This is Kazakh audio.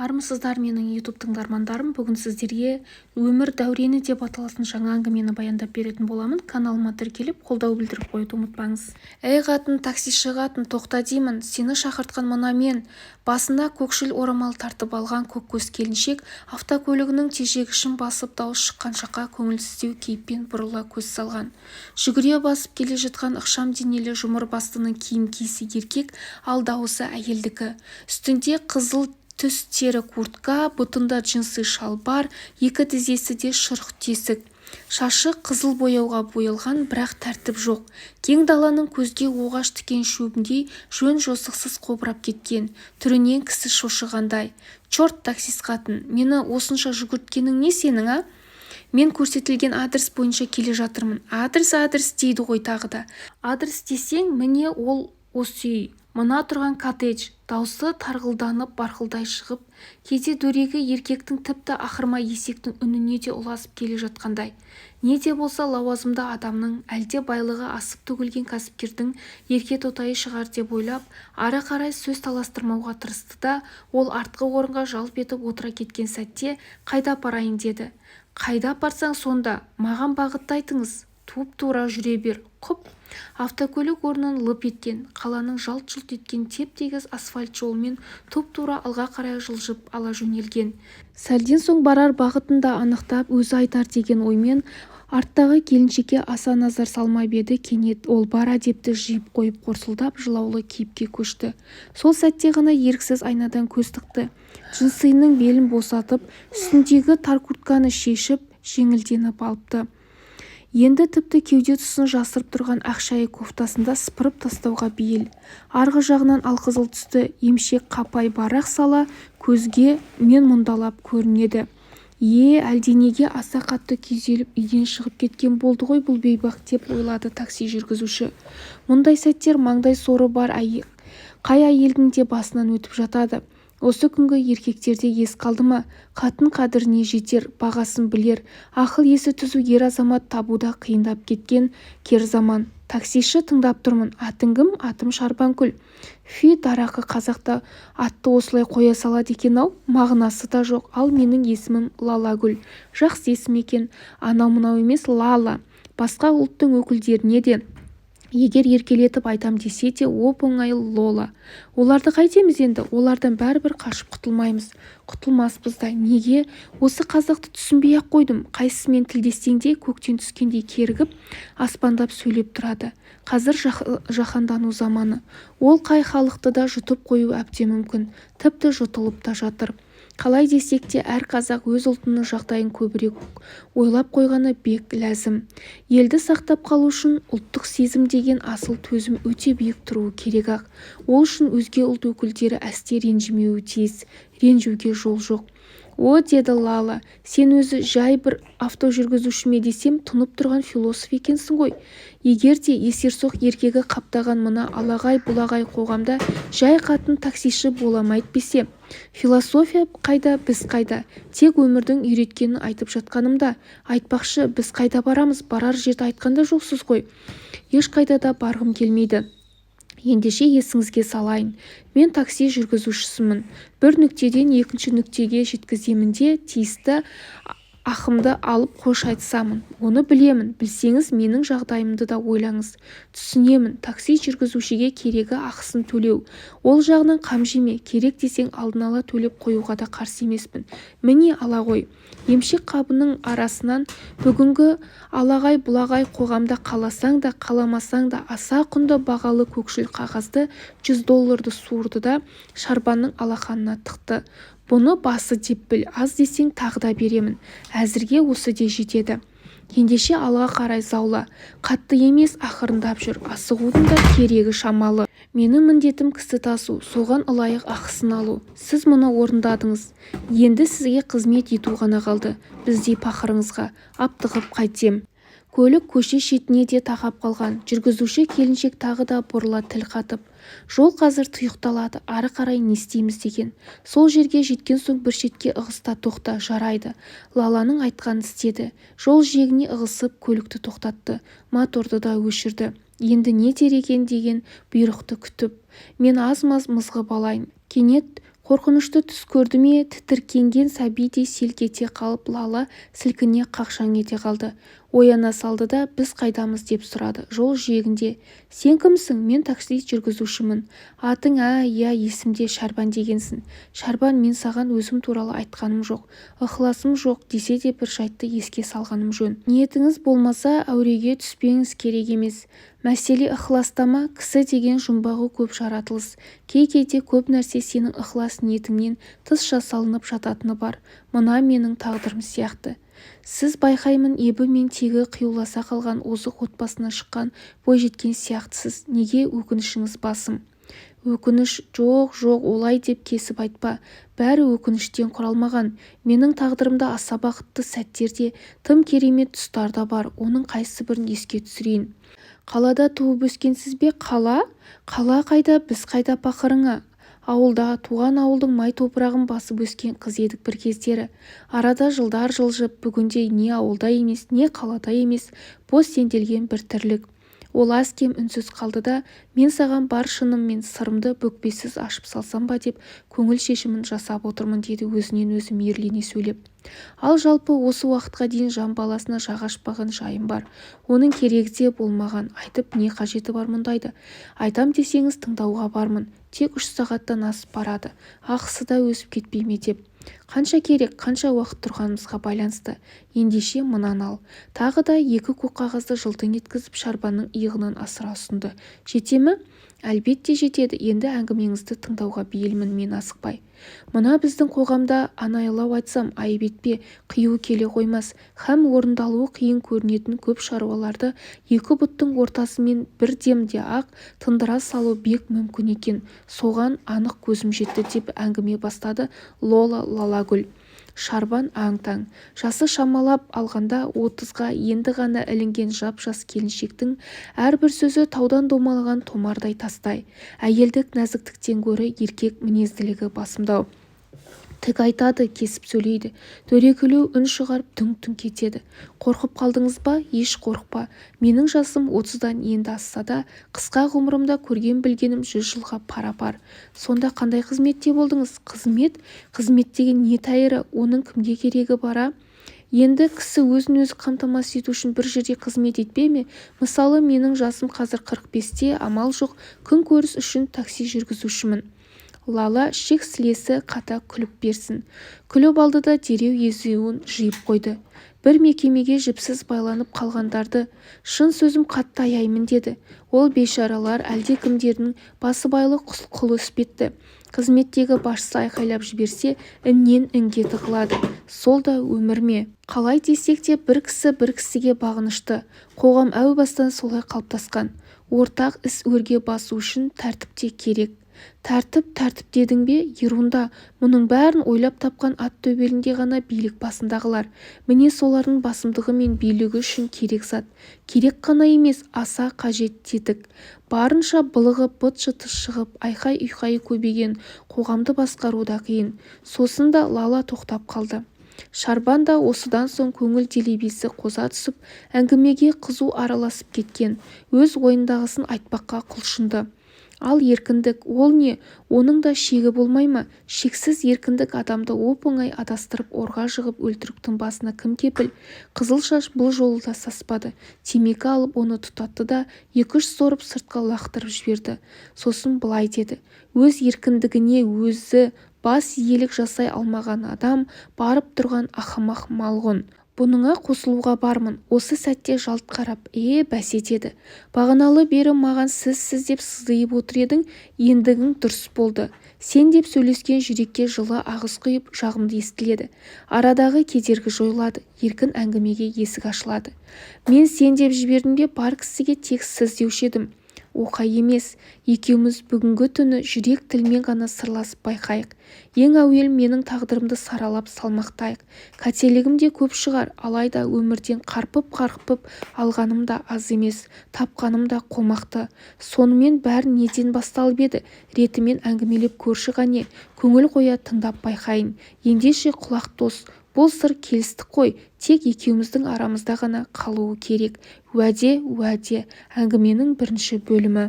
Армысыздар, менің YouTube тыңдармандарым! Бүгін сіздерге «Өмір дәурені» деп аталатын жаңа әңгімені баяндап беретін боламын. Каналыма тіркеліп, қолдау білдіріп қоюды ұмытпаңыз. Әй, қатын, таксиші қатын, тоқта деймін! Сені шақыртқан мына мен! Басына көкшіл орамал тартып алған көккөз келіншек автокөлігінің тежегішін басып, дауыс шыққан жаққа көңілсіздеу кейіппен бұрыла көз салған. Жүгіре басып келе жатқан ықшам денелі жұмыр бастының киім киісі еркек, ал дауысы әйелдікі. Үстінде қызыл түс тері куртка, бұтында джинсы шалбар, екі тізесі де шұрық тесік. Шашы қызыл бояуға боялған, бірақ тәртіп жоқ. Кең даланың көзге оғаш тікен шөбіндей жөн-жосықсыз қобырап кеткен. Түрінен кісі шошығандай. Черт, таксист қатын, мені осынша жүгірткенің не сенің, а? Мен көрсетілген адрес бойынша келе жатырмын. Адрес, адрес дейді ғой тағы да. Адрес десең, міне, ол осы үй. Мына тұрған коттедж. Даусы тарғылданып барқылдай шығып, кейде дөрекі еркектің, тіпті ақырма есектің үніне де ұласып келе жатқандай. Не де болса лауазымды адамның, әлде байлығы асып төгілген кәсіпкердің еркетотайы шығар деп ойлап, ары қарай сөз таластырмауға тырысты да, ол артқы орынға жалп етіп отыра кеткен сәтте: «Қайда апарайын?» – деді. «Қайда апарсаң сонда? Маған бағытты айтыңыз». «Тұп-тура жүре бер, құп!» Автокөлік орнынан лып еткен, қаланың жалт-жұлт еткен теп-тегіс асфальт жолымен тұп-тура алға қарай жылжып ала жөнелген. Сәлден соң барар бағытын да анықтап, өзі айтар деген оймен арттағы келіншекке аса назар салмап еді, кенет ол бар әдепті жиып қойып, қорсылдап жылаулы кейіпке көшті. Сол сәтте ғана еріксіз айнадан көз тықты. Джинсыйының белін босатып, үстіндегі тар куртканы шешіп, жеңілденіп алыпты. Енді тіпті кеуде тұсын жасырып тұрған ақ шәйі кофтасын да сыпырып тастауға бейіл. Арғы жағынан алқызыл түсті емшек қапай барақ сала көзге мен-мұндалап көрінеді. «Е, әлденеге аса қатты күйзеліп үйден шығып кеткен болды ғой бұл бейбақ», деп ойлады такси жүргізуші. Мұндай сәттер маңдай соры бар қай әйелдің де басынан өтіп жатады. Осы күнгі еркектерде ес қалды ма? Қатын қадіріне жетер, бағасын білер, ақыл-есі түзу ер-азамат табу да қиындап кеткен кер заман. Таксиші: «Тыңдап тұрмын. Атың кім?» «Атым Шарбанкүл». «Фи, дарақы қазақта атты осылай қоя салады екен-ау, мағынасы да жоқ. Ал менің есімім Лалагүл». «Жақсы есім екен. Анау-мынау емес, Лала. Басқа ұлттың өкілдеріне де егер еркелетіп айтам десе де оп-оңай Лола. Оларды қайтеміз енді? Олардан бәрібір қашып құтылмаймыз». «Құтылмаспыз да. Неге? Осы қазақты түсінбей-ақ қойдым. Қайсысымен тілдессең де көктен түскендей кергіп, аспандап сөйлеп тұрады. Қазір жаһандану заманы. Ол қай халықты да жұтып қоюы әбден мүмкін. Тіпті жұтылып та жатыр. Қалай десек те, әр қазақ өз ұлтының жағдайын көбірек ойлап қойғаны бек ләзім. Елді сақтап қалу үшін ұлттық сезім деген асыл төзім өте биік тұруы керек-ақ. Ол үшін өзге ұлт өкілдері әсте ренжімеуі тиіс. Ренжуге жол жоқ». «О, – деді Лала, – сен өзі жай бір автожүргізуші ме десем, тұнып тұрған философ екенсің ғой. Егер де есерсоқ еркегі қаптаған мына алағай-бұлағай қоғамда жай қатын таксиші бола ма әйтпесе? Философия қайда, біз қайда? Тек өмірдің үйреткенін айтып жатқаным да. Айтпақшы, біз қайда барамыз? Барар жерді айтқан да жоқсыз ғой». «Ешқайда да барғым келмейді. Ендеше есіңізге салайын: мен такси жүргізушісімін. Бір нүктеден екінші нүктеге жеткіземін де, тиісті ақымды алып, қош айтысамын. Оны білемін. Білсеңіз, менің жағдайымды да ойлаңыз». «Түсінемін. Такси жүргізушіге керегі ақысын төлеу. Ол жағынан қам жеме. Керек десең, алдын ала төлеп қоюға да қарсы емеспін. Міне, ала ғой». Емшек қабының арасынан бүгінгі алағай-бұлағай қоғамда қаласаң да, қаламасаң да аса құнды, бағалы көкшіл қағазды, 100 долларды суырды да, Шарбанның алақанына тықты. «Бұны басы деп біл. Аз десең, тағы да беремін. Әзірге осы де жетеді. Ендеше алға қарай заула. Қатты емес, ақырындап жүр. Асығудың да керегі шамалы. Менің міндетім кісі тасу, соған ылайық ақысын алу. Сіз мұны орындадыңыз. Енді сізге қызмет ету ғана қалды. Біздей пақырыңызға. Аптығып қайтем?» Көлік көше шетіне де тақап қалған. Жүргізуші келіншек тағы да бұрыла тіл қатып: «Жол қазір тұйықталады, ары қарай не істейміз?» – деген. «Сол жерге жеткен соң бір шетке ығыс та тоқта». «Жарайды». Лаланың айтқанын істеді. Жол жиегіне ығысып, көлікті тоқтатты. Моторды да өшірді. Енді не дер екен деген бұйрықты күтіп, мен аз-маз мызғып алайын. Кенет Қорқынышты түс көрді ме, тітіркенген сәбидей селк ете қалып Лала сілкіне қақшаң ете қалды. Ояна салды да, біз қайдамыз деп сұрады. Жол жиегінде. Сен кімсің? Мен такси жүргізушімін. Атың, ә, иә, есімде, Шәрбан дегенсің. Шәрбан, мен саған өзім туралы айтқаным жоқ. Ықыласым жоқ десе де бір жайтты еске салғаным жөн. Ниетіңіз болмаса, әуреге түспеңіз, керек емес. Мәселе ықыласта ма? Кісі деген жұмбағы көп жаратылыс. Кей-кейде көп нәрсе сенің ықылас-ниетіңнен тыс жасалынып жататыны бар. Мына менің тағдырым сияқты. Сіз, байқаймын, ебі мен тегі қиюласа қалған озық отбасынан шыққан бойжеткен сияқтысыз. Неге өкінішіңіз басым? Өкініш? Жоқ, жоқ, олай деп кесіп айтпа. Бәрі өкініштен құралмаған. Менің тағдырымда аса бақытты сәттер де, тым керемет тұстар да бар. Оның қайсыбірін еске түсірейін? Қалада туып-өскенсіз бе? Қала? Қала қайда, біз қайда пақырыңа? Ауылда, туған ауылдың май топырағын басып өскен қыз едік бір кездері. Арада жылдар жылжып, бүгінде не ауылда емес, не қалада емес, бос сенделген бір тірлік. Ол аз-кем үнсіз қалды да, мен саған бар шыным мен сырымды бүкпесіз ашып салсам ба деп көңіл шешімін жасап отырмын, деді өзінен-өзі мейірлене сөйлеп. Ал жалпы осы уақытқа дейін жан баласына жақ ашпаған жайым бар. Оның керегі де болмаған. Айтып не қажеті бар мұндайды? Айтам десеңіз, тыңдауға бармын. Тек 3 сағаттан асып барады. Ақысы да өсіп кетпей ме деп. Қанша керек? Қанша уақыт тұрғанымызға байланысты. Ендеше мынаны ал. Тағы да екі көк қағазды жылтың еткізіп Шәрбанның иығынан асыра ұсынды. Жете ме? Әлбетте жетеді. Енді әңгімеңізді тыңдауға бейілмін мен асықпай. Мына біздің қоғамда, анайылау айтсам, айып етпе, қиюы келе қоймас, һәм орындалуы қиын көрінетін көп шаруаларды екі бұттың ортасымен бір демде-ақ тындыра салу бек мүмкін екен, соған анық көзім жетті, деп әңгіме бастады Лола Лалагүл. Шарбан аң-таң. Жасы шамалап алғанда 30-ға енді ғана ілінген жап-жас келіншектің әрбір сөзі таудан домалаған томардай тастай. Әйелдік нәзіктіктен гөрі еркек мінезділігі басымдау. Тік айтады, кесіп сөйлейді. Дөрекілеу үн шығарып дүңк-дүңк етеді. Қорқып қалдыңыз ба? Еш қорықпа. Менің жасым 30-дан енді асса да, қысқа ғұмырымда көрген-білгенім 100 жылға пара-пар. Сонда қандай қызметте болдыңыз? Қызмет? Қызмет деген не тәйірі? Оның кімге керегі бар, а? Енді кісі өзін-өзі қамтамасыз ету үшін бір жерде қызмет етпей ме? Мысалы, менің жасым қазір 45-те, амал жоқ, күнкөріс үшін такси жүргізушімін. Лала ішек-сілесі қата күліп берсін. Күліп алды да дереу езуін жиып қойды. Бір мекемеге жіпсіз байланып қалғандарды, шын сөзім, қатты аяймын, деді. Ол бейшаралар әлдекімдердің басыбайлы құлы іспетті. Қызметтегі басшысы айқайлап жіберсе, іннен інге тығылады. Сол да өмір ме? Қалай десек те бір кісі бір кісіге бағынышты. Қоғам әу бастан солай қалыптасқан. Ортақ іс өрге басу үшін тәртіп те керек. Тәртіп, тәртіп дедің бе? Ерунда! Мұның бәрін ойлап тапқан ат төбеліндей ғана билік басындағылар. Міне солардың басымдығы мен билігі үшін керек зат. Керек қана емес, аса қажет тетік. Барынша былығы, быт-шыты шығып, айқай-ұйқайы көбейген қоғамды басқару да қиын. Сосын да Лала тоқтап қалды. Шарбан да осыдан соң көңіл делебесі қоза түсіп, әңгімеге қызу араласып кеткен, өз ойындағысын айтпаққа құлшынды. Ал еркіндік, ол не? Оның да шегі болмай ма? Шексіз еркіндік адамды оп-оңай адастырып, орға жығып өлтіріктің басына кім кепіл? Қызылшаш бұл жолы да саспады. Темекі алып, оны тұтатты да, екі-үш сорып сыртқа лақтырып жіберді. Сосын былай деді: Өз еркіндігіне өзі бас иелік жасай алмаған адам барып тұрған ақымақ малғұн. Бұныңа қосылуға бармын. Осы сәтте жалт қарап: Е, бәсе, деді. Бағаналы бері маған сіз-сіз деп сыздиып отыр едің, ендігің дұрыс болды. Сен деп сөйлескен жүрекке жылы ағыз құйып, жағымды естіледі. Арадағы кедергі жойылады, еркін әңгімеге есік ашылады. Мен сен деп жібердім де, бар кісіге тек сіз деуші едім. Оқай емес. Екеуміз бүгінгі түні жүрек тілімен ғана сырласып байқайық. Ең әуел менің тағдырымды саралап салмақтайық. Қателігім де көп шығар, алайда өмірден қарпып-қарпып алғаным да аз емес, тапқаным да қомақты. Сонымен бәрі неден басталып еді, ретімен әңгімелеп көрші қане, көңіл қоя тыңдап байқайын. Ендеше құлақ тос. Бұл сыр, келістік қой, тек екеуміздің арамызда ғана қалуы керек. Уәде, уәде. Әңгіменің бірінші бөлімі.